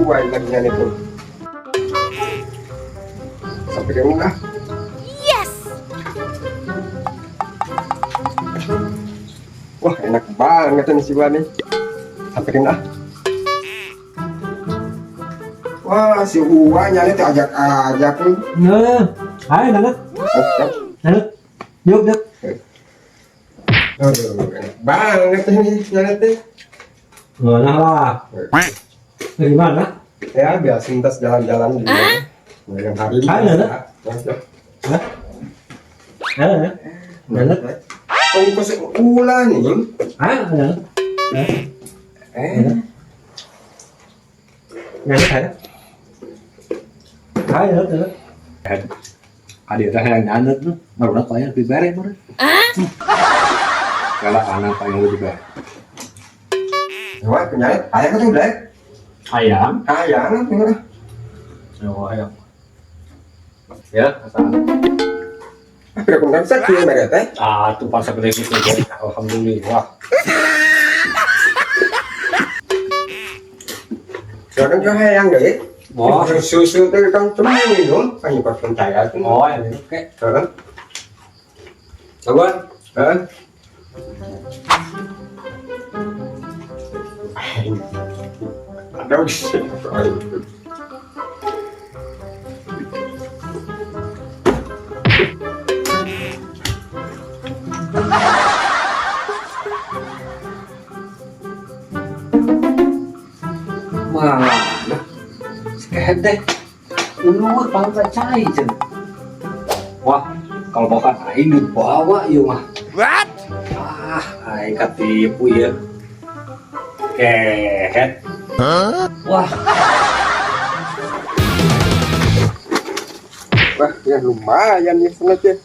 Uwa lagi nyanyi tuh. Sampai ke mana? Yes! Wah, enak banget nih si Uwa nih. Samperin ah. Wah, si Uwa nyari tuh ajak-ajak nih. Nah, ayo Nanet, Oh, Nanet, yuk yuk. aduh, enak banget ini nyari teh. Mana lah? Dari mana? Ya, biasa lintas jalan-jalan di mana. Yang hari ini. Ayo, Nanet. Ya, Hah? Ayo, Nanet. Nanet. Ongkos ulah nih. Ayo, Nanet. Eh, Nanet, ayo. Ayo, Nanet, Nanet. Adik teh yang Nanet tuh, baru nak kaya lebih bare baru. Kalau anak kaya lebih bare. Wah, penyayat. Ayam tuh udah. Ayam? Ayam tuh. Oh, ayam. Ya, asal. Tapi aku nggak bisa kieu mere teh. Ah, tuh pasar gede gitu, alhamdulillah. Sekarang juga hayang deh. Wah. Susu tuh kan cuma yang minum, kan juga percaya tuh. Oh, yang minum kek. Heeh. Kawan. Heeh. Aduh, sih. Mana? Sekehet deh. Ulu pangkat cai cenah. Wah, kalau bawa aing dibawa ieu mah. What? Ah, aing katipu ya. Kehet. Wah, Wah, ya lumayan nih senat ya.